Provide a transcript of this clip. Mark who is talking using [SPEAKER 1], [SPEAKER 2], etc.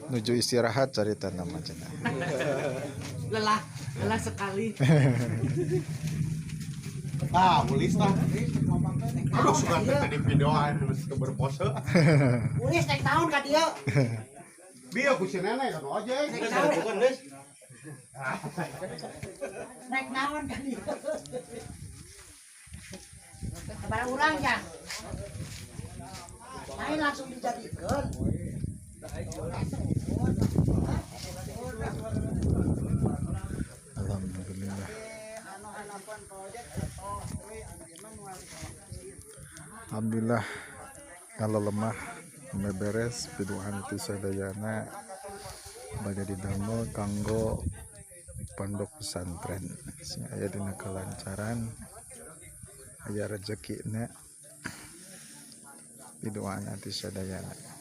[SPEAKER 1] Nuju istirahat carita nama cenah.
[SPEAKER 2] Lelah, lelah sekali.
[SPEAKER 3] Ah, ulis tah. Aduh, suka teh tadi videoan geus berpose.
[SPEAKER 4] Ulis naik tahun ka dieu.
[SPEAKER 3] Bieu ku si nenek kan ojek.
[SPEAKER 4] Naik naon. Naik naon ka dieu. Sabaraha urang ya? Lain langsung dijadikeun.
[SPEAKER 1] Alhamdulillah. Alhamdulillah kalau lemah beres piduan ti sadayana bade didamel kanggo pondok pesantren sing aya dina kelancaran, aya rezekina, piduan ti sadayana.